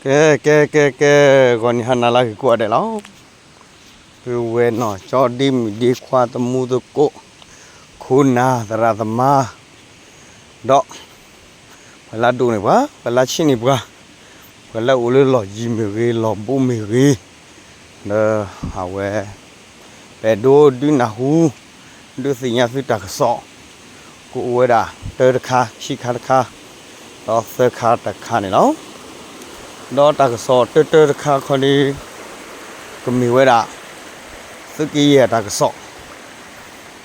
ကဲ ကဲ ကဲ ကဲ, ဂီၤနံၤဟါနၤလၢအဂ့ၤကိးဂၤဒဲးလီၤ. ပုၢ်ဝဲၢ်နီၢ်ကၠီ ဒ့မုၣ်ဒ့ခွါ သမူသကိး ခိၣ်နၢ်သရၣ်သမါ ဒီး ပှၤလၢအဒိးန့ၢ်ပှၤ, ပှၤလၢအဆံးန့ၢ်ပှၤ, ပှၤလၢအအိၣ်လၢလီၢ်ယံၤမ့ၢ်ဂ့ၤ လီၢ်ဘူးမ့ၢ်ဂ့ၤ, ဒီးအဝဲ ပအဲၣ်ဒိးဒုးနၢ်ဟူ ဒုးသ့ၣ်ညါသုတၢ်ကစီၣ် ကအိၣ်ဝဲဒၣ်တၢတခါ ခံခါတခါ ဒီးသၢခါတခါန့ၣ်လီၤ. ဒီးတၢ်ကစီၣ်တၢတၢတခါခီဒီး ကမ့ၢ်ဝဲဒၣ် သုးက့ယဲၢ်တၢ်ကစီၣ်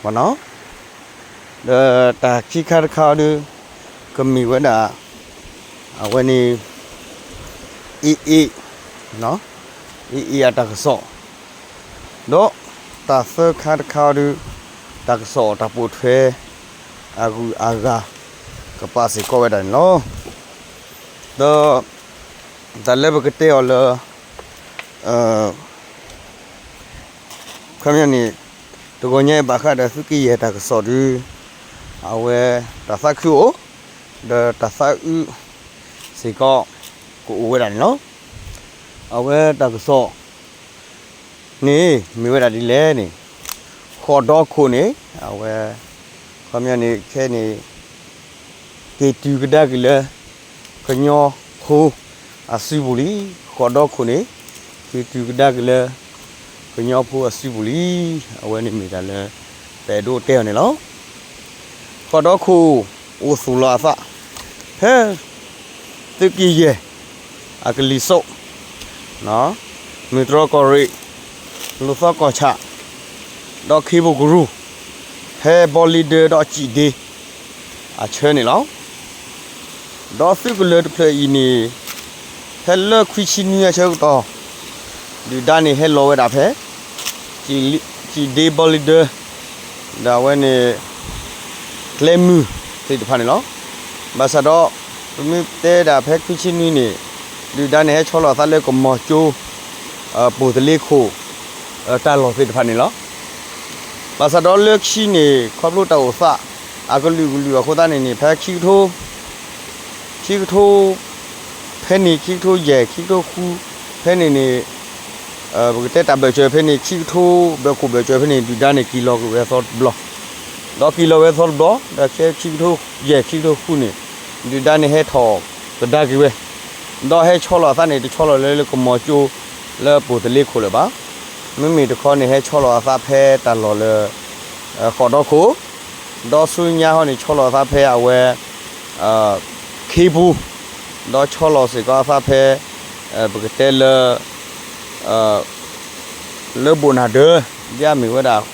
မ့ၢ်နီၤ. ဒီးတၢ်ခံခါတခါဒီး ကမ့ၢ်ဝဲဒၣ် အဝဲန့ၣ် AA, AA အတၢ်ကစီၣ်, ဒီးတၢ်သၢခါတခါဒီး တၢ်ကစီၣ်တၢ်ပိာ်ထွဲ အဂုၤအဂၤ ကပာ်စ့ၢ်ကီးဝဲဒၣ်န့ၣ်လီၤ. ဒီး တၢ်လၢပကတဲအီၤလၢ ခီပညီန့ၣ် တဂီၤညါအံၤဘၣ်ဃးဒီးသုးက့ယဲၢ်တၢ်ကစီၣ်ဒီး အဝဲ တၢ်သးခုအိၣ် ဒီးတၢ်သးအုးစ့ၢ်ကီး ကအိၣ်ဝဲဒၣ်န့ၣ်လီၤ. အဝဲတၢ်ကစီၣ်န့ၣ် မ့ၢ်ဝဲဒၣ်ဒ်လဲၣ်န့ၣ် ဃိးဒီခိၣ်န့ၣ် အဝဲ ခီပညီန့ၣ် ခဲအံၤန့ၣ် က့ၤတုၤကဒါက့ၤလၢ ကညီဖိအစုပူၤလံ. ဃိးဒီခိၣ်န့ၣ် က့ၤတုၤကဒါက့ၤလၢ ကညီဖိအစုပူၤလံ. အဝဲန့ၣ်မ့ၢ်တၢ်လၢ ပအဲၣ်ဒိးတဲအီၤန့ၣ်လီၤ. ဃိးဒီခိၣ် အိၣ်သူၣ်လီၤအသး ဖဲ သုးက့ယဲၢ် အကလံၤစိး မုၢ်တြီၢ်ကီၢ်ရ့ၣ် လူၢ်သီကီၢ်ဆၣ် ဒီးခ့ပူၤကရူၢ် ဖဲဘီလ့ဒၢဒီးစံးဒ့ အဆၢန့ၣ်လီၤ. ဒီးသုးကလၢၤတဖျၢၣ်အံၤန့ၣ် ဖဲလၢခွံဆံနွံအဆၢကတီၢ် ဒုၣ်ဒါန့ၣ်ဟဲလီၤဝဲဒၣ်ဖဲ စံးဒ့ဘီလ့ဒၢ ဒီးအဝဲန့ၣ် ကျဲမုၢ်သ့ၣ်တဖၣ်န့ၣ်လီၤ. ဘၣ်ဆၣ်ဒီး ပမ့ၢ်တဲဒၣ်ဖဲခွံဆံနွံန့ၣ် ဒုၣ်ဒါန့ၣ်ဟဲဆီလီၤအသးလၢကမီၤကၠိ ပိာ်သလ့ခိၣ် တၢ်လီၢ်သ့ၣ်တဖၣ်န့ၣ်လီၤ. ဘၣ်ဆၣ်ဒီးလၢခံန့ၣ် ခီဖျိတၢ်အိၣ်သး အကလုာ်ကလုာ်အဃိသတးန့ၣ်န့ၣ် ဖဲခံကထိ ခံကထိ ဖဲန့ၣ် ခံကထိယဲၢ် ခံကထိဃု ဖဲန့ၣ်န့ၣ် ပကတဲတၢ်ဘၢၣ်စၢၤဖဲန့ၣ် ခံကထိဘၢၣ်ခိၣ်ဘၢၣ်စၢၤဖဲန့ၣ် ဒုၣ်ဒါန့ၣ်က့ၤလီၤက့ၤဝဲသီတဘျီ, ဒီးက့ၤလီၤဝဲသီတဘျီ ဒီးခဲခံကထိယဲၢ် ခံကထိဃုန့ၣ် ဒုၣ်ဒါန့ၣ်ဟဲထီၣ်ကဒါက့ၤဝဲ, ဒီးဟဲဆီလီၤအသးန့ၣ် တဆီလီၤလၢလၢကမီၤကၠိ လၢပိာ်သလ့ခိၣ်လၢၤဘၣ်. မ့မ့ၢ်တခီန့ၣ် ဟဲဆီလီၤအသးဖဲတၢ်လီၢ်လၢ ဃိးဒီခိၣ် ဒီးဆူညါဟီန့ၣ် ဆီလီၤအသးဖဲအဝဲ ခ့ပူၤ, ဒီးဆီလီၤစ့ၢ်ကီးအသးဖဲ ပကတဲလၢ လၢဘိၣ်နၢ်ဒၢး ဒ်အမ့ၢ်ဝဲဒၣ်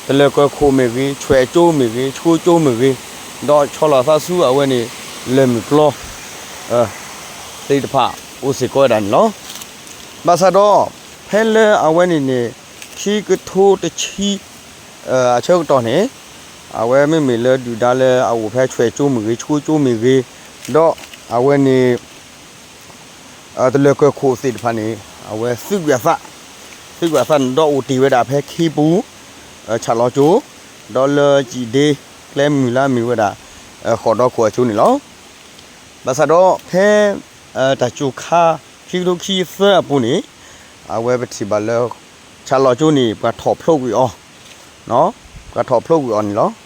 တလၢၤကၢၤခိၣ်မ့ၢ်ဂ့ၤ, ဆွဲၣ်ကၠိမ့ၢ်ဂ့ၤ, ဆှိကၠိမ့ၢ်ဂ့ၤ, ဒီးဆီလီၤအသးဆူအဝဲန့ၣ် လၢၢ်မုၢ်ပျီ သ့ၣ်တဖၣ်အိၣ်စ့ၢ်ကီးဝဲဒၣ်န့ၣ်လီၤ. ဘၣ်ဆၣ်ဒီး ဖဲလၢအဝဲန့ၣ်န့ၣ် ခံကထိတဆံ အဆၢကတီၢ်န့ၣ် အဝဲမ့မ့ၢ်လၢဒုၣ်ဒါလၢအအိၣ်ဖဲဆွဲၣ်ကၠိမ့ၢ်ဂ့ၤ, ဆှိကၠိမ့ၢ်ဂ့ၤ, ဒီးအဝဲန့ၣ် တလၢၤကၢၤခိၣ်သ့ၣ်တဖၣ်န့ၣ် အဝဲသုးကွံာ်အသး, သုးကွံာ်အသးန့ၣ်ဒီးအိၣ်တ့ၢ်ဝဲဒၣ်ဖဲခ့ပူၤ ဆၣ်လီၤကၠိ, ဒီးလၢစံးဒ့ ကျဲမုၢ်လၢအမ့ၢ်ဝဲဒၣ် ဃိးဒီခိၣ်အကၠိန့ၣ်လီၤ. ဘၣ်ဆၣ်ဒီးဖဲ တၢ်စူၤခါ ခံကထိခံဆံသၢအပူၤန့ၣ် အဝဲပထံၣ်ဘၣ်လၢ ဆၣ်လီၤကၠိန့ၣ် ပှၤထီၣ်ဖျိကွံာ်အီၤ, ပှၤထီၣ်ဖျိကွံာ်အီၤန့ၣ်လီၤ.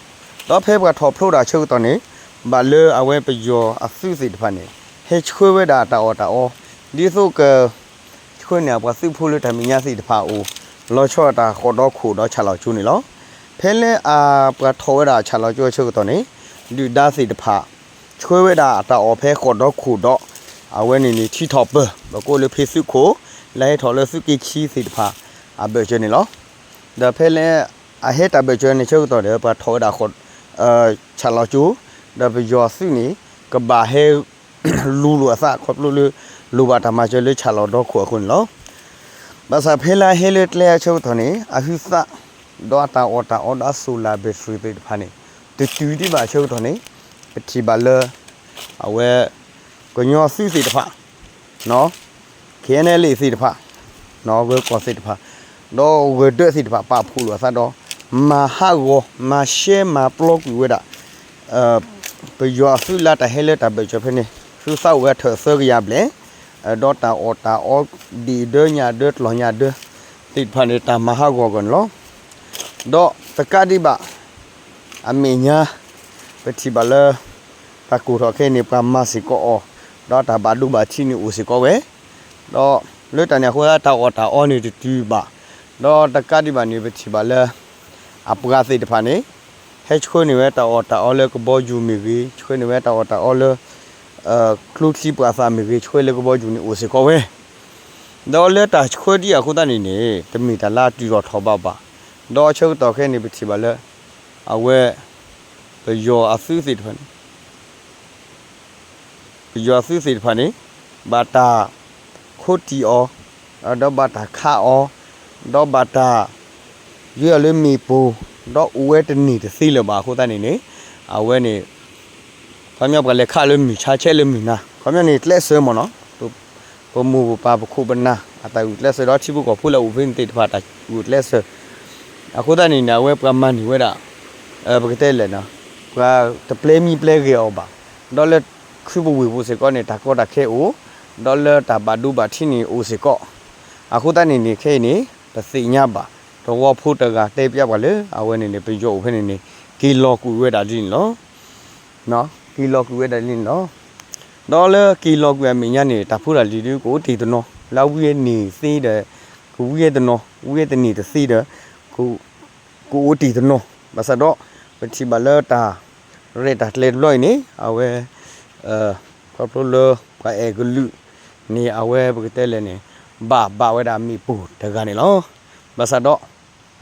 ဒီးဖဲပှၤထီၣ်ဖျိဒၣ်အဆၢကတီၢ်န့ၣ် ဘၣ်လၢအဝဲပယီၤအသုးသ့ၣ်တဖၣ်န့ၣ် ဟဲဆှၢဝဲဒၣ်တၢ်အီၣ်တၢ်အီ ဒ်သိးက ဆှၢန့ၢ်အပှၤသုးဖိလၢတၢ်မဲာ်ညါသ့ၣ်တဖၣ်အအိၣ် လီၤဆီဒၣ်တၢ်ဃိးဒီခိၣ်ဒီးဆၣ်လီၤကၠိန့ၣ်လီၤ. ဖဲလၢအပှၤထီၣ်ဝဲဒၣ်ဆၣ်လီၤကၠိအဆၢကတီၢ်န့ၣ် ဒုၣ်ဒါသ့ၣ်တဖၣ် ဆှၢဝဲဒၣ်အတၢ်အီၣ်ဖဲဃိးဒီခိၣ်ဒီး အဝဲန့ၣ်န့ၣ် ထံထီၣ်ပၢၢ် ပကိးလၢဖ့သုးခိၣ် လၢဟဲထီၣ်လၢသုးက့ခံသ့ၣ်တဖၣ် အဘၢၣ်စၢၤန့ၣ်လီၤ. ဒီးဖဲလၢအဟဲတၢ်ဘၢၣ်စၢၤန့ၣ်ဆၢကတီၢ်ဒီး ပှၤထီၣ်ဝဲဒၣ် ဆၣ်လီၤကၠိ ဒီးပယီၤသုးန့ၣ် ကဘၣ်ဟဲ လူၤလိာ်အသးခီဖျိလၢ လိၣ်ဘၣ်တၢ်မၤစၢၤလၢဆၣ်လီၤဒီခိၣ်အဃိန့ၣ်လီၤ. ဘၣ်ဆၣ်ဖဲလၢအဟဲလၢကျဲအဆၢကတီၢ်န့ၣ် အဟုသၣ် ဒီးအတၢ်အီၣ်တၢ်အီဒီးအ solar battery သ့ၣ်တဖၣ်န့ၣ် တတုၤဒံးဘၣ်အဆၢကတီၢ်န့ၣ် ပထံၣ်ဘၣ်လၢ အဝဲ ကညီသုးသ့ၣ်တဖၣ် KNLA သ့ၣ်တဖၣ် ဂၢၢ်ကီၢ်သ့ၣ်တဖၣ် ဒီးဂၢၢ်ဒၢးသ့ၣ်တဖၣ် ပာ်ဖှိၣ်လိာ်အသးဒီး မၤဟးဂီၤ မၤရှဲမၤပျီကွံာ်ဝဲဒၣ် ပယီၤအသုးလၢတၢ်ဟဲလၢတၢ်ဘၢၣ်စၢၤဖဲန့ၣ် ဟုသၣ်အိၣ်ဝဲအထၢၣ်သၢကယၤဘျဲၣ် ဒီးတၢ်အီၣ်တၢ်အီဒံၣ်ဒၢညၣ်ဒၢကျီၢ်ညၣ်ဒၢသ့ၣ်တဖၣ်န့ၣ် တၢ်မၤဟးဂီၤအဂီၢ်န့ၣ်လီၤ. ဒီးတကးဒံးဘၣ် အမဲာ်ညါ ပထံၣ်ဘၣ်လၢ တၢ်ကိၢ်ထီၣ်ခဲအံၤန့ၣ် ပှၤမၤစ့ၢ်ကီးအီၤ, ဒီးတၢ်ဘၣ်ဒိဘၣ်ထံးန့ၣ်အိၣ်စ့ၢ်ကီးဝဲ, ဒီးလၢတၢ်န့ၣ်အဃိ တၢ်အီၣ်တၢ်အီန့ၣ်တတုၤဘၣ်, ဒီးတကးဒံးဘၣ်န့ၣ် ပထံၣ်ဘၣ်လၢ အပှၤသ့ၣ်တဖၣ်န့ၣ် ဟဲဆှၢန့ၢ်ဝဲတၢ်အီၣ်တၢ်အီလၢကဘီယူၤမ့ၢ်ဂ့ၤ, ဆှၢန့ၢ်ဝဲတၢ်အီၣ်တၢ်အီလၢ ကျိချံပှၤသးမ့ၢ်ဂ့ၤ, ဆှၢလၢကဘီယူၤန့ၣ်အိၣ်စ့ၢ်ကီးဝဲ, ဒီးလၢတၢ်ဆှၢဒ်အဃိသတးန့ၣ်န့ၣ် တမ့ၢ်တၢ်လၢအတုၤထီၣ်ထီၣ်ဘးဘၣ်, ဒီးဆၢကတီၢ်ခဲအံၤန့ၣ် ပထံၣ်ဘၣ်လၢ အဝဲ ပယီၤအသုးသ့ၣ်တဖၣ်န့ၣ် ပယီၤအသုးသ့ၣ်တဖၣ်န့ၣ် ဘၣ်တၢ်ခိးတံၢ်အီၤ, ဒီးဘၣ်တၢ်ခးအီၤ, ဒီးဘၣ်တၢ် ယွၤလၢမ့ၣ်ပိၢ်, ဒီးအိၣ်ဝဲတန့ၢ်တသ့လၢၤဘၣ်အဃိသတးန့ၣ်န့ၣ် အဝဲန့ၣ် ခီပညီပှၤလဲၤခးလၢမုၢ်ဆါဆဲးလၢမုၢ်နၤ, ခီပညီန့ၣ်ကျဲးစၢးမ့ၢ်နီၤ, ပမိၢ်ပပၢ်ပခိၣ်ပနၢ် အတၢ်ဂုာ်ကျဲးစၢးဒီးထံဖိကီၢ်ဖိလၢအအိၣ်ဖဲန့ၣ်သ့ၣ်တဖၣ်တၢ်ဂုာ်ကျဲးစၢး, အဃိသတးန့ၣ်န့ၣ် အဝဲပှၤမၤန့ၢ်ဝဲဒၣ် ပကတဲလဲၣ်နီၤ, ပှၤတပျဲမံပျဲဂဲၤအီၤဘၣ်, ဒီးလၢခုပဝ့ၢ်ပူၤစ့ၢ်ကီးန့ၣ် တၢ်ကီတၢ်ခဲအိၣ်, ဒီးလၢတၢ်ဘၣ်ဒိဘၣ်ထံးန့ၣ်အိၣ်စ့ၢ်ကီး, အဃိသတးန့ၣ်န့ၣ် ခဲအံၤန့ၣ် တသ့ၣ်ညါဘၣ်, သဝီဖိတဂၤတဲပျးပှၤလၢ အဝဲန့ၣ်န့ၣ် ပယီၤအိၣ်ဖဲန့ၣ်န့ၣ် က့ၤလီၤကွံာ်ဝဲဒၣ်လံန့ၣ်လီၤ. က့ၤလီၤကွံာ်ဝဲဒၣ်လံန့ၣ်လီၤ. ဒီးလၢက့ၤလီၤကွံာ်အမဲာ်ညါန့ၣ် တၢ်ဖိတၢ်လံၤဒုးကအိၣ်တ့ၢ်တနီၤ, လၢဝံအန့ၢ်သ့ဒီး ကဝံအတနီၤ, ဝံအတန့ၢ်တသ့ဒီး ကအိၣ်တ့ၢ်တနီၤ, ဘၣ်ဆၣ်ဒီး ပထံၣ်ဘၣ်လၢတၢ်ရဲၣ်တၢ်ကျဲၤတဘျီအံၤန့ၣ် အဝဲ ခီဖျိလၢပှၤအဲၣ်ကလုာ်န့ၣ် အဝဲပကတဲလဲၣ်န့ၣ် ဘၣ်ဘၣ်ဝဲဒၣ်မ့ၣ်ပိၢ်တဂၤန့ၣ်လီၤ. ဘၣ်ဆၣ်ဒီး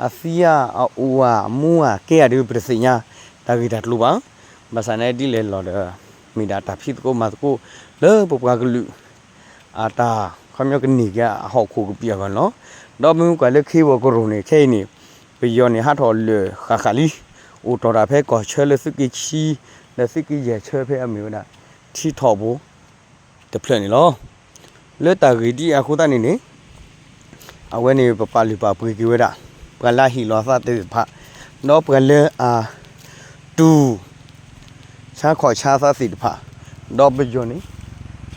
အသံဧါ အအိၣ်ဧါ အမူဧါ ကဲဧါဒုး ပတသ့ၣ်ညါ တၢ်ဂ့ၢ်တၢ်ကျိၤဘၣ်. ဘၣ်ဆၣ်န့ၣ်ဒ်လဲၣ်လီၤဒီး မ့ၢ်ဒၣ်တၢ်ဖံးသကိးမၤသကိး လၢပပှၤကလုာ် အတၢ်ခီပညီကန့ၢ်က့ၤအဟီၣ်ခိၣ်ကပံာ်အဂီၢ်န့ၣ်လီၤ. ဒီးမ့ၢ်ကွၢ်လၢခ့ဝီၤကရိၢ်န့ၣ် ခဲအံၤန့ၣ် ပယီၤန့ၣ်ဟးထီၣ်လၢာ်ဃၣ်ဃၣ်လံ, အိၣ်တီၢ်တၢ်ဖဲကီၢ်ဆၢလၢသုးက့ခံ ဒီးသုးက့ယဲၢ်ဆၢဖဲအမ့ၢ်ဝဲဒၣ် ထံထီၣ်ပူၤ တဖျၢၣ်န့ၣ်လီၤ. လၢတၢ်ဂ့ၢ်ဒ်အံၤအဃိသတးန့ၣ်န့ၣ် အဝဲန့ၣ် ပပာ်လုၢ်ပာ်ပှ့ၤက့ၤဝဲဒၣ် ပှၤလၢအဟ့ၣ်လီၤအသးသ့ၣ်တဖၣ်, ဒီးပှၤလၢအတူၢ် ဆါခီၣ်ဆါသးသ့ၣ်တဖၣ်, ဒီးပယီၤန့ၣ်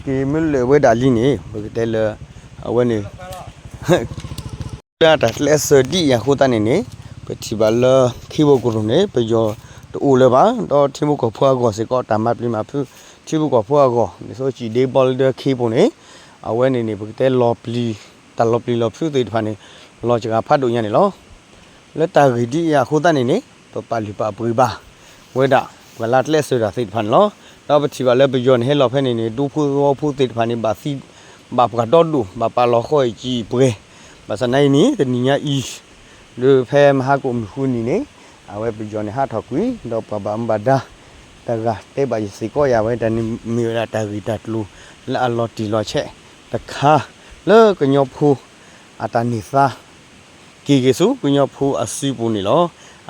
က့ၤမ့ၢ်လၢာ်ဝဲဒၣ်လံန့ၣ် ပကတဲလၢ အဝဲန့ၣ် လၢတၢ်ကျဲးစၢးဒ်အံၤအဃိသတးန့ၣ်န့ၣ် ပထံၣ်ဘၣ်လၢခ့ဝီၤကရိၢ်န့ၣ် ပယီၤတအိၣ်လၢၤဘၣ်, ဒီးထံဖိကီၢ်ဖိအဂီၢ်စ့ၢ်ကီး တၢ်မၤပျံၤမၤဖုး ထံဖိကီၢ်ဖိအဂီၢ် ဒ်သိးစံၣ်ဒ့ဘီလၢဒၢခ့ပူၤန့ၣ် အဝဲန့ၣ်န့ၣ် ပကတဲလီၤပျံၤ တၢ်လီၤပျံၤလီၤဖုးသ့ၣ်တဖၣ်န့ၣ် လီၤစှၤဖးဒိၣ်ညါန့ၣ်လီၤ. လၢတၢ်ဂ့ၢ်ဒ်အံၤအဃိသတးန့ၣ်န့ၣ် ပပာ်လုၢ်ပာ်ပှ့ၤဘၣ်ဝဲဒၣ် ပှၤလၢကျဲးစၢးတၢ်သ့ၣ်တဖၣ်န့ၣ်လီၤ. ဒီးပထံၣ်ဘၣ်လၢပယီၤန့ၣ်ဟဲလီၤဖဲန့ၣ်န့ၣ် ဒူဖိသဝီဖိသ့ၣ်တဖၣ်န့ၣ် ဘၣ်သံ ဘၣ်ပှၤဒီဒိၣ် ဘၣ်ပာ်လီၤဃီအံၤစံာ်ပှဲၤ, ဘၣ်ဆၣ်နာ်အံၤန့ၣ် တနံၤညါအံၤ လၢဖဲမဟါကိၣ်မုၢ်ဃုနံၤန့ၣ် အဝဲပယီၤန့ၣ်ဟးထီၣ်ကွံာ် ဒီးပှၤဘၣ်မူဘၣ်ဒါတဂၤတဲဘၣ်ယစ့ၢ်ကီးယၤဝဲ တၢ်န့ၣ်မ့ၢ်ဝဲဒၣ်တၢ်ဂ့ၢ်တၢ်ကျိၤလၢအလီၤတံၢ်လီၤဆဲးတခါ လၢကညီဖိ အတၢ်န့ၢ်သါ က့ၤက့ၤဆူကညီဖိအစုပူၤန့ၣ်လီၤ.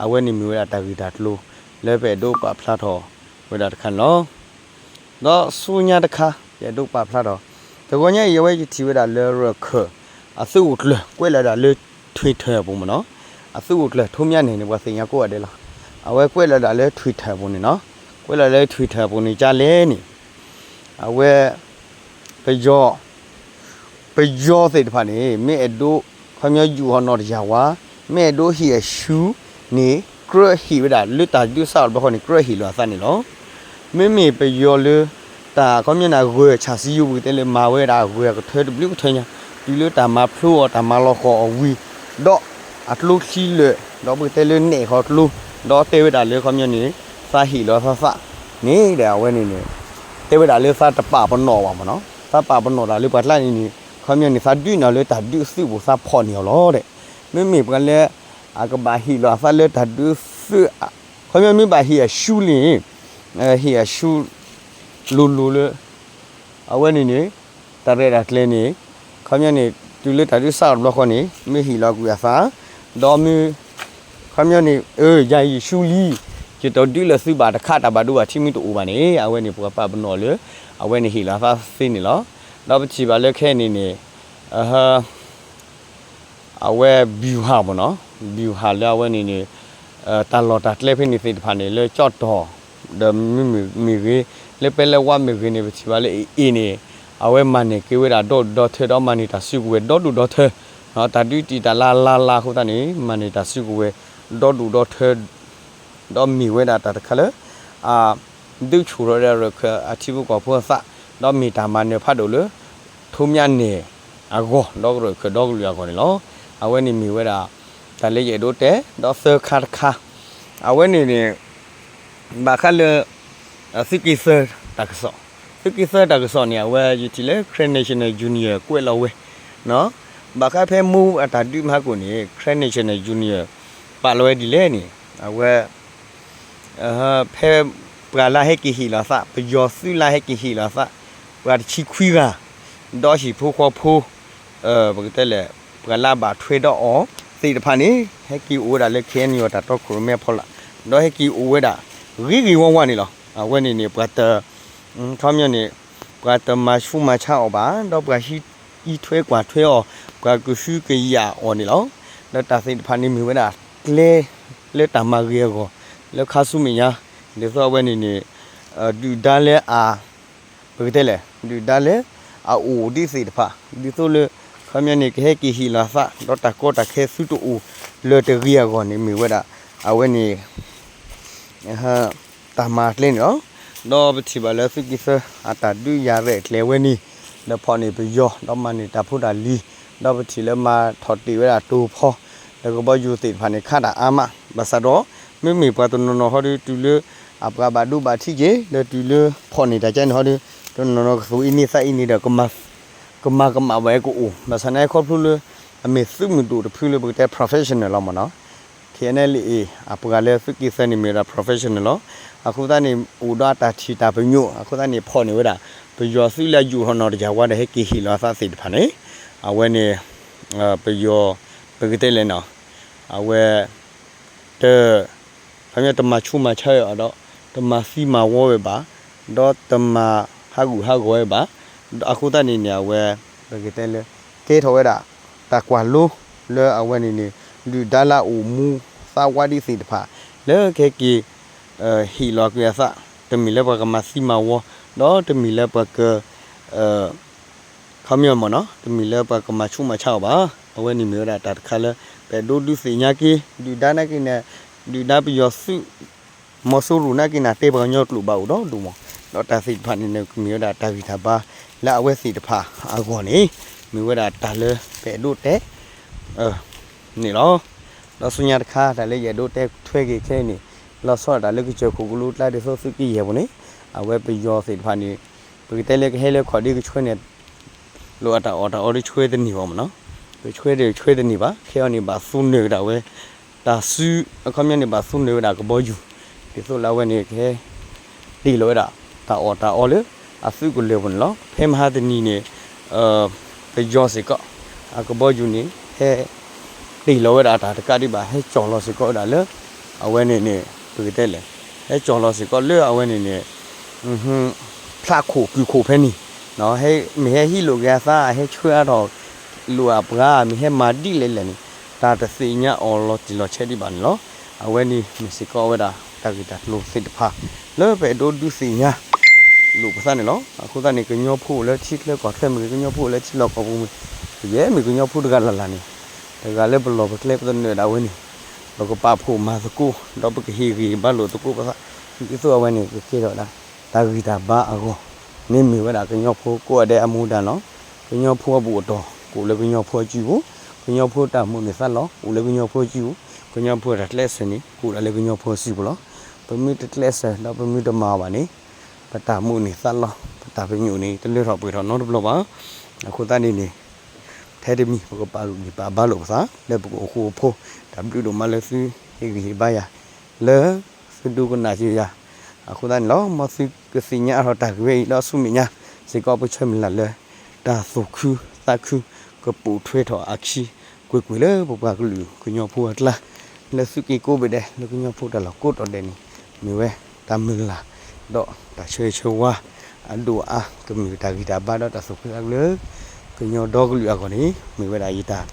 အဝဲန့ၣ်မ့ၢ်ဝဲဒၣ်တၢ်ဂ့ၢ်တၢ်ကျိၤ လၢပအဲၣ်ဒိးပာ်ဖျါထီၣ်ဝဲဒၣ်တခါန့ၣ်လီၤ. ဒီးဆူညါတခါ ပအဲၣ်ဒိးပာ်ဖျါထီၣ် တဂီၤညါအံၤ အဝဲယထံၣ်ဝဲဒၣ်လၢရခၢၣ် အသုးအိၣ်ကျၢၢ် ကွဲးလီၤဒၣ်လၢ Twitter အပူၤမ့ၢ်နီၤ, အသုးအိၣ်ကျၢၢ် ထိမၠါန့ၣ်န့ၣ် ပှၤသ့ၣ်ညါကိးဂၤဒဲးလီၤ. အဝဲကွဲးလီၤဒၣ်လၢ Twitter အပူၤန့ၣ်နီၤ, ကွဲးလီၤလၢ Twitter အပူၤန့ၣ် ကၢ်လဲၣ်န့ၣ် အဝဲ ပယီၤ ပယီၤသ့ၣ်တဖၣ်န့ၣ် မ့ၢ်အဲၣ်ဒိး ခီပညီယူာ်ဟီၣ်နီၢ်တယၢ်ဝါ, မ့ၢ်အဲၣ်ဒိးဟ့ၣ်အရှူန့ၣ် ကြၢးဟ့ၣ်ဝဲဒၣ်လၢတၢ်ဒုးစးထီၣ်တဘျီဃီန့ၣ် ကြၢးဟ့ၣ်လီၤအသးန့ၣ်လီၤ. မ့မ့ၢ်ပယီၤလၢ တၢ်ခီပညီန့ၣ် ဂၢၢ်ဆၣ်စံယိၤ ပကတဲလၢမၤဝဲဒၣ်ဂၢၢ်အကထၢတဘျုးကထၢညါ တုၤလၢတၢ်မၤဖျိအီၤ တၢ်မၤလီၤဃီၤအီၤဝံၤ ဒီးအကျိချံလၢာ် ဒီးပကတဲလၢနဲၣ်ဃီၤကျိ ဒီးတဲဝဲဒၣ်လၢခီပညီန့ၣ် သးဟ့ၣ်လီၤသးသးန့ၣ်ဒီး အဝဲန့ၣ်န့ၣ် တဲဝဲဒၣ်လၢသးတပာ်ပနီၣ်ဘၣ်မ့ၢ်နီၤ, သးပာ်ပနီၣ်ဒၣ်လၢပှၤကျါန့ၣ်န့ၣ် ခီပညီန့ၣ် သးဒုးနၤလၢတၢ်ဒုးသုးပူၤ သးဖီၣ်န့ၢ်အီၤလီၤဒီး မ့မ့ၢ်ပှၤလၢ အကဘၣ်ဟ့ၣ်လီၤအသးလၢတၢ်ဒုးသုး ခီပညီမ့ၢ်ဘၣ်ဟ့ၣ်အရှူလံန့ၣ် ဟ့ၣ်အရှူ လိၤလိၤလၢ အဝဲန့ၣ်န့ၣ် တၢ်ရဲၣ်တၢ်ကျဲၤန့ၣ် ခီပညီန့ၣ် တုၤလၢတၢ်ဒုးစးထီၣ်တဘျီဃီန့ၣ် မ့ၢ်ဟ့ၣ်လီၤကွံာ်အသး ဒီးမ့ၢ် ခီပညီန့ၣ် အၢ ယၤယရှူလံ ယတဒုးလၢသုးဘၣ်တခါ တၢ်ဘၣ်ဒိဘၣ်ထံးမ့ၢ်တအိၣ်ဘၣ်န့ၣ် အဝဲန့ၣ်ပှၤပာ်ပနီၣ်လၢ အဝဲန့ၣ်ဟ့ၣ်လီၤသးသ့န့ၣ်လီၤ. ဒီးပထံၣ်ဘၣ်လၢခဲအံၤန့ၣ်န့ၣ် အ အဝဲ ဗျူဟာ မ့ၢ်နီၤ, ဗျူဟာ လၢအဝဲန့ၣ်န့ၣ် တၢ်လီၢ်တၢ်ကျဲဖဲန့ၣ်သ့ၣ်တဖၣ်န့ၣ် လၢကၠီၣ်တီၢ် ဒီးမ့မ့ၢ်ဂ့ၤ လၢပဲလဲဝါမ့ၢ်ဂ့ၤန့ၣ် ပထံၣ်ဘၣ်လၢအအ့ၣ်န့ၣ် အဝဲမၤန့ၢ်က့ၤဝဲဒၣ်ဒီဒူၣ်ဒီထၢ ဒီးမၤန့ၢ်တၢ်စုကဝဲၤဒီဒူၣ်ဒီထၢ, တၢ်ဒုးတံာ်တာ်လၢ်လၢ်လၢ်အဃိသတးန့ၣ် မၤန့ၢ်တၢ်စုကဝဲၤဒီဒူၣ်ဒီထၢ ဒီးမ့ၢ်ဝဲဒၣ်တၢ်တခါလၢ အ ဒုးဆူၣ်ထီၣ်ဒီးရၢၢ်ခၢၣ်အထံဖိကီၢ်ဖိအသး, ဒီးမ့ၢ်တၢ်မၤနၢၤဖးဒိၣ်လၢ ထိးမၠါနဲၣ်အဂီၢ် ဒီးရၢၢ်ခၢၣ်ဒီကလုာ်အဂီၢ်န့ၣ်လီၤ. အဝဲန့ၣ်မ့ၢ်ဝဲဒၣ် တၢ်လၢယအဲၣ်ဒိးတဲ ဒီးသၢခါတခါ, အဝဲန့ၣ်န့ၣ် ဘၣ်ဃးလၢ သုးက့သၢတၢ်ကစီၣ်, သုးက့သၢတၢ်ကစီၣ်န့ၣ် အဝဲယထံၣ်လၢ Karen National Union ကွဲးလီၤဝဲ, ဘၣ်ဃးဖဲမူအတၢ်ဒုးမဟါကိၣ်န့ၣ် Karen National Union ပာ်လီၤဝဲဒ်လဲၣ်န့ၣ် အဝဲ ဖဲပှၤလၢဟဲက့ၤဟ့ၣ်လီၤသး ပယီၤသုးလၢဟဲက့ၤဟ့ၣ်လီၤသး ပှၤတဆံခွံဂၤ, ဒီးဟံၣ်ဖိဃီဖိ ပကတဲလဲၣ် ပှၤလၢအဘၣ်ထွဲဒီးအီၤသ့ၣ်တဖၣ်န့ၣ် ဟဲက့ၤအိၣ်ဝဲဒၣ်လၢ KNU တၢ်တီခိၣ်ရိၣ်မဲအဖီလာ်, ဒီးဟဲက့ၤအိၣ်ဝဲဒၣ် ဂ့ၤဂ့ၤဝါဝါန့ၣ်လီၤ. အဝဲန့ၣ်န့ၣ် ပှၤတ ခီပညီန့ၣ် ပှၤတမၤဆူးမၤဆါအီၤဘၣ်, ဒီးပှၤဟံးထွဲကွၢ်ထွဲအီၤ, ပှၤကဟုကယာ်အီၤန့ၣ်လီၤ. ဒီးတၢ်သ့ၣ်တဖၣ်န့ၣ်မ့ၢ်ဝဲဒၣ်ကျဲလၢတၢ်မၤဂ့ၤအဂီၢ် လၢခါဆူမဲာ်ညါ, ဒ်သိးအဝဲန့ၣ်န့ၣ် ဒုၣ်ဒါလၢအ ပကတဲလဲၣ် ဒုၣ်ဒါလၢအအိၣ်ဒ်သ့ၣ်တဖၣ် ဒ်သိးလၢ ခီပညီန့ၣ် ကဟဲက့ၤဟ့ၣ်လီၤသး ဒီးတၢ်ကီတၢ်ခဲသုတအိၣ်လၢၤတဂ့ၤအဂီၢ်န့ၣ် မ့ၢ်ဝဲဒၣ် အဝဲန့ၣ် တၢ်မၤကျဲန့ၣ်လီၤ. ဒီးပထံၣ်ဘၣ်လၢသုးက့သၢအတၢ်ဒုးယၤရဲၣ်ကျဲၤဝဲန့ၣ် ဒီးဖီၣ်န့ၢ်ပယီၤ ဒီးမၤန့ၢ်တၢ်ဖိတၢ်လံၤ ဒီးပထံၣ်လၢမၤထီၣ်တ့ၢ်ဝဲဒၣ်တိၤဖီ ဒီးကဘီယူၤသ့ၣ်တဖၣ်န့ၣ် ခးတၢ်အါမး ဘၣ်ဆၣ်ဒီး မ့မ့ၢ်ပှၤတနီၤနီၤဟီဒီး တုၤလၢအပှၤဘၣ်ဒိဘၣ်ထံးက့ၤ ဒီးတုၤလၢဖီၣ်န့ၢ်တၢ်ကဲန့ၣ်ဟီဒီး တနီၤနီၤကသူၣ်အံၤန့ၢ်သးအံၤန့ၢ်ဒီး ကမၤကမၣ်ဝဲကအိၣ် ဘၣ်ဆၣ်န့ၣ်ခီဖျိလၢ အမ့ၢ်သုးမုၢ်ဒိၣ်တဖုလၢပကတဲ professional လီၤမ့ၢ်နီၤ KNLA အပှၤလၢသုးက့သၢန့ၣ်မ့ၢ်ဝဲဒၣ် professional လီၤ. အဃိသတးန့ၣ် အိၣ်ဒီးအတၢ်ထံၣ်တၢ်ပညိၣ် အဃိသတးန့ၣ် ဖီၣ်န့ၢ်ဝဲဒၣ် ပယီၤသုးလၢအယူာ်ထီၣ်နီၢ်တယၢ်ဝါဒီးဟဲက့ၤဟ့ၣ်လီၤအသးသ့ၣ်တဖၣ်န့ၣ် အဝဲန့ၣ် ပယီၤ ပကတဲလဲၣ်နီၤ အဝဲ တ ခီပညီတမၤဆူးမၤဆါဝဲအီၤဒီး တမၤသံမၤဝီဝဲဘၣ်, ဒီးတမၤဟးဂူာ်ဟးဂီၤဝဲဘၣ်. အဃိသတးန့ၣ်န့ၣ် အဝဲ ပကတဲလၢ ကဲထီၣ်ဝဲဒၣ် တၢ်ကွၢ်လိလၢအဝဲန့ၣ်န့ၣ် ဒုၣ်ဒါလၢအအိၣ်မူသးဝါဒ်သ့ၣ်တဖၣ် လၢကဟဲက့ၤ ဟ့ၣ်လီၤက့ၤအသး တမ့ၢ်လၢပှၤကမၤသံမၤဝီ ဒီးတမ့ၢ်လၢပှၤက ခီပညီမ့ၢ်နီၤ တမ့ၢ်လၢပှၤကမၤဆူးမၤဆါအီၤဘၣ်. အဝဲန့ၣ်မ့ၢ်ဝဲဒၣ်တၢ်တခါလၢ ပအဲၣ်ဒိးဒုးသ့ၣ်ညါက့ၤ ဒုၣ်ဒါနာ်က့န့ၣ် ဒုၣ်ဒါပယီၤသုး မီၤစိရိၤနာ်က့န့ၣ် တဲပှၤကညီကျိာ်ဘၣ်အိၣ်ဒီဒူၣ်မး, ဒီးတၢ်သ့ၣ်တဖၣ်န့ၣ် ကမ့ၢ်ဝဲဒၣ်တၢ်ဂံၢ်တၢ်ဘါလၢအဝဲသ့ၣ်တဖၣ်အဂီၢ်န့ၣ် မ့ၢ်ဝဲဒၣ်တၢ်လၢပအဲၣ်ဒိးတဲ န့ၣ်လီၤ. ဒီးဆူညါတခါ တၢ်လၢယအဲၣ်ဒိးတဲထွဲက့ၤခဲအံၤန့ၣ် လီၤဆီဒၣ်တၢ်လၢကစၢၢ်ခိၣ်ကလိကျါဒ်သိးသုးက့ယဲၢ်ပူၤန့ၣ် အဝဲပယီၤသ့ၣ်တဖၣ်န့ၣ် ပကတဲလၢကဟဲလၢခီၣ်ဒ့ကဆှၢန့ၣ် လိၣ်အတၢ်အီၣ်တၢ်အီဒ်ဆှၢတန့ၢ်ဘၣ်မ့ၢ်နီၤ, ကဆှၢဒီးဆှၢတန့ၢ်ဘၣ်, ခဲအံၤန့ၣ်ဘၣ်သူနၢၤကဒါဝဲ တၢ်စု အခီပညီန့ၣ် ဘၣ်သူနၢၤဝဲဒၣ်ကဘီယူၤ, ဒ်သိးလၢအဝဲန့ၣ် ကဟဲ တ့ၢ်လီၤဝဲဒၣ် တၢ်အီၣ်တၢ်အီလၢ အသုးကလၢၤပူၤန့ၣ်လီၤ. ဖဲမဟါတနံၤန့ၣ် ပယီၤစ့ၢ်ကီး အကဘီယူၤန့ၣ် ဟဲ တ့ၢ်လီၤဝဲဒၣ်တၢ်တကးဒံးဘၣ် ဟဲကၠီၣ်လီၤစ့ၢ်ကီးဝဲဒၣ်လၢ အဝဲန့ၣ်န့ၣ် ပကတဲလဲၣ် ဟဲကၠီၣ်လီၤစ့ၢ်ကီးလၢအဝဲန့ၣ်န့ၣ် ဖျးခိၣ်ကုၢ်ခိၣ်ဖဲန့ၣ် မ့ၢ်ဟဲဟံးလိာ်က့ၤအသး ဟဲဆှၢအါထီၣ်လိာ်အပှၤ မ့ၢ်ဟဲမၤဒ်လဲၣ်လဲၣ်န့ၣ် တၢ်တသ့ၣ်ညါအီၤလီၤတံၢ်လီၤဆဲးဒံးဘၣ်န့ၣ်လီၤ. အဝဲန့ၣ်မ့ၢ်စ့ၢ်ကီးဝဲဒၣ်တၢ်ဂ့ၢ်တၢ်ကျိၤသ့ၣ်တဖၣ် လၢပအဲၣ်ဒိးဒုးသ့ၣ်ညါ လိာ်ပသးန့ၣ်လီၤ. အဃိသတးန့ၣ် ကညီဖိအိၣ်လၢထံချၢကီၢ်ချၢမ့ၢ်ဂ့ၤ ကညီဖိအိၣ်လၢထံလီၢ်ကီၢ်ပူၤမ့ၢ်ဂ့ၤ မ့ၢ်ကညီဖိတဂၤလၢ်လၢ်န့ၣ် တဂၤလၢပလီၢ်ပကျဲပသနၢၣ်ဒၣ်ဝဲန့ၣ် ပကပာ်ဖှိၣ်မၤသကိး ဒီးပကဟ့ၣ်ဂံၢ်ဘါလိာ်သကိးပသး ဒ်သိးအဝဲန့ၣ် ကကဲထီၣ်ဝဲဒၣ် တၢ်ဂံၢ်တၢ်ဘါအဂီၢ်န့ၣ် မ့ၢ်ဝဲဒၣ်ကညီဖိကိးဂၤဒဲးအမူဒါလီၤ. ကညီဖိအဘူၣ်အတီၢ် ကအိၣ်လၢကညီဖိအစုပူၤ, ကညီဖိတၢ်မုာ်န့ၢ်သးလီၤ ကအိၣ်လၢကညီဖိအစုပူၤ, ကညီဖိတၢ်ကျဲးစၢးန့ၣ် ကအိၣ်ဒၣ်လၢကညီဖိအစုပူၤလီၤ. ပမ့ၢ်တကျဲးစၢး ဒီးပမ့ၢ်တမၤအီၤဘၣ်န့ၣ် ပတၢ်မုာ်န့ၢ်သးလီၤ ပတၢ်ပညိၣ်န့ၣ် တလၢထီၣ်ပှဲၤထီၣ်နီတဘျီဘၣ်. အဃိသတးန့ၣ်န့ၣ် ထဲတမံၤ ပကပာ်ဂံၢ်ပာ်ဘါလိာ်ပသး လၢပကအိၣ်ဃူအိၣ်ဖိး တၢ်ဘျုးဒိၣ်မးလၢသုဟ့ၣ်ဂံၢ်ဟ့ၣ်ဘါယၤ လၢသုဒိကနၣ်က့ၤယၤ အဃိသတးန့ၣ်လီၤ. မ်သုကသ့ၣ်ညါအါထီၣ်တၢ်ဂ့ၢ်ဝဲအံၤ ဒီးဆူမဲာ်ညါ စ့ၢ်ကီးပဆၢမုၢ်လၢ်လၢ တၢ်သူၣ်ခုသးခု ကပိာ်ထွဲထီၣ်အခံ ကွ့ၢ်ကွ့ၢ်လၢပပှၤကလုာ်ကညီဖိအကျါ လၢသုးက့ကိးဘ့ၣ်ဒဲး လၢကညီဖိတၢ်လီၢ်ကိးတီၤဒဲးန့ၣ် မ့ၢ်ဝဲတၢ်မုၢ်လၢ် ဒီးတၢ်ဆၢဂ့ၤဆၢဝါ အဒိၣ်အါ ကမ့ၢ်တၢ်ဂံၢ်တၢ်ဘါဒီးတၢ်သူၣ်ခုသးခုလၢ ကညီဒီကလုာ်အဂီၢ်န့ၣ် မ့ၢ်ဝဲဒၣ်ယတၢ်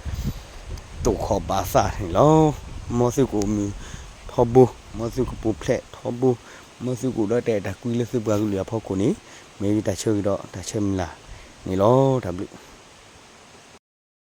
တိာ်ခီၣ်ပာ်သးန့ၣ်လီၤ. မ်သုကအိၣ်မုာ်ထီဘိ, မ်သုကပူၤဖျဲးထီဘိ, မ်သုကအိၣ်ဒီးတၢ်အဲၣ်တၢ်ကွံလၢသုပှၤကလုာ်အဖီခိၣ်န့ၣ် မ့ၢ်ယတၢ်ဆၢဂ့ၤဒီးတၢ်ဆၢမုၢ်လၢ် န့ၣ်လီၤ. တၢ်ဘျုး